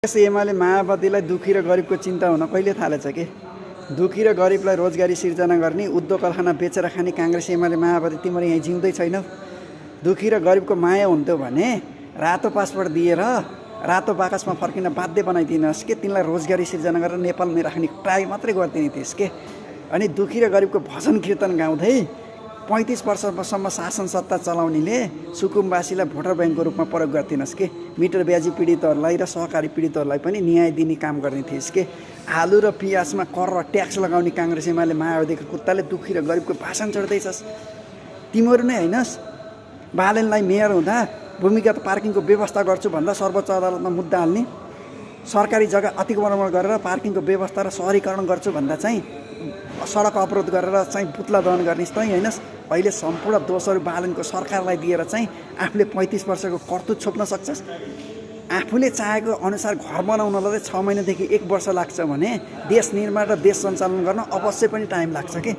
एमाले माओवादीलाई दुखी र गरिबको चिन्ता हुन कहिले थालेछ के? दुखी र गरिबलाई रोजगारी सिर्जना गर्ने, उद्योग कारखाना बेचेर खाने काङ्ग्रेस एमाले माओवादी तिम्रो यहाँ जिउँदै छैनौ। दुखी र गरिबको माया हुन्थ्यो भने रातो पासपोर्ट दिएर रातो बाकसमा फर्किन बाध्य बनाइदिनुहोस् के, तिनलाई रोजगारी सिर्जना गरेर नेपालमै राख्ने ट्राई मात्रै गरिदिने थिएस् के। अनि दुखी र गरिबको भजन कीर्तन गाउँदै 35 वर्षसम्म शासन सत्ता चलाउनेले सुकुम्बासीलाई भोटर ब्याङ्कको रूपमा प्रयोग गर्दिनस् के। मिटर ब्याजी पीडितहरूलाई र सहकारी पीडितहरूलाई पनि न्याय दिने काम गर्ने थिएस् के। आलु र पियाजमा कर र ट्याक्स लगाउने काङ्ग्रेस एमाले माओवादीको कुत्ताले दुखी र गरिबको भाषण चढ्दैछस्। तिमीहरू नै हैनस् बालनलाई मेयर हुँदा भूमिगत पार्किङको व्यवस्था गर्छु भन्दा सर्वोच्च अदालतमा मुद्दा हाल्ने, सरकारी जग्गा अतिक्रमण गरेर पार्किङको व्यवस्था र सहरीकरण गर्छु भन्दा चाहिँ सडक अवरोध गरेर चाहिँ पुतला दहन गर्ने तै हैनस्। अहिले सम्पूर्ण दोषहरू बालनको सरकारलाई दिएर चाहिँ आफूले 35 वर्षको कर्तुत छोप्न सक्छस्। आफूले चाहेको अनुसार घर बनाउनलाई 6 महिनादेखि 1 वर्ष लाग्छ भने देश निर्माण र देश सञ्चालन गर्न अवश्य पनि टाइम लाग्छ के।